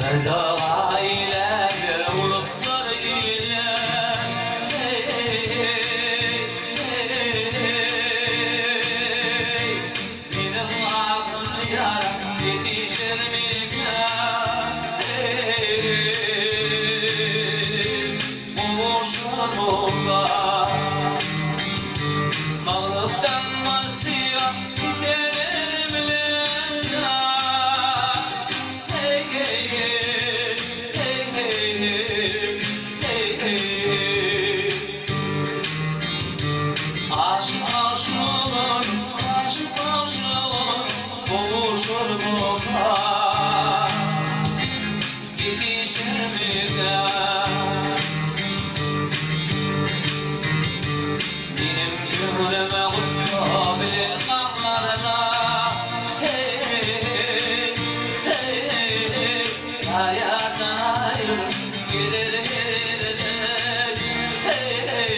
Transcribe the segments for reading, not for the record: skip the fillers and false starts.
Bir doga ile bir ulukdyr iller, Hey-hey, hey-hey. Meniň adym ýara ýetişermikä, Hey-hey, gowuşarmyka? Magrypdan Maşyga giderin bilen ýar, Hey-hey-hey, hey-hey-hey, hey-hey-hey. Aşyk aşygan, aşyk aşygan gowuşarmyka? Ýetişermikä? Meniň göwnüme gussa bilen gamlarda, Heý-heý, heý-heý, ýar-ýardan aýrylyp gider herdem, Heý-heý,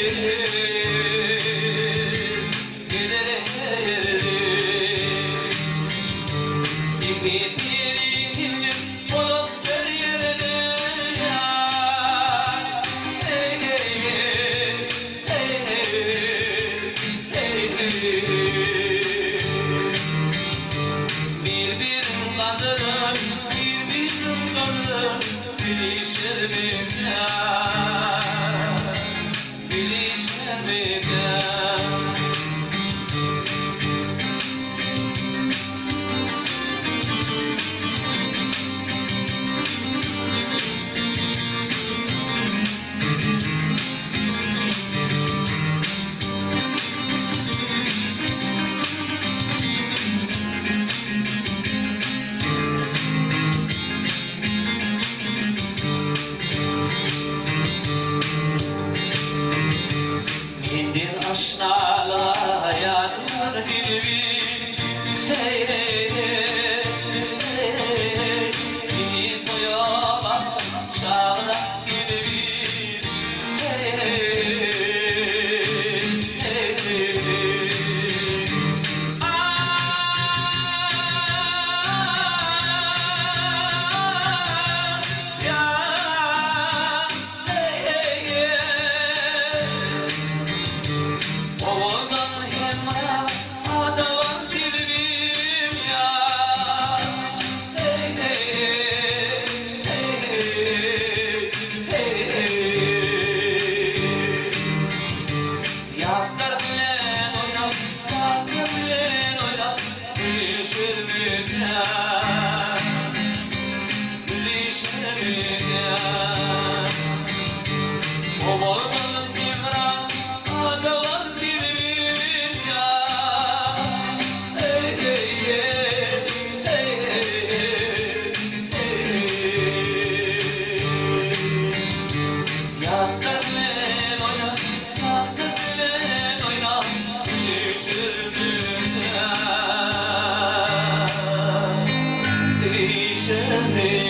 gider herdem. Iki biri bolup bir ýerde ýar, Heý-heý, heý-heý, heý-heý. Bir-birin gadyryn, bir-birin gadyryn bilişermikä, bilişermikä? Menden aşnalyga ýadyňyz gelip, Heý-heý, heý-heý, Meni toýa basdyr çagyra gelip, Heý-heý, heý-heý. Ah, ya, hey-hey-hey. Owadan hemra adalan tilbim ýar, Heý-heý, heý-heý, heý-heý. Ýatlar bilen oýnap, ýatlar bilen oýnap, Gülüşermikäm, gülüşermikäm? Owadan hemra adalan tilbim ýar, Heý-heý, heý-heý, heý-heý. Ýatlar bilen oýna, ýatlar bilen oýna, Gülüşermikäm, gülüşermikäm?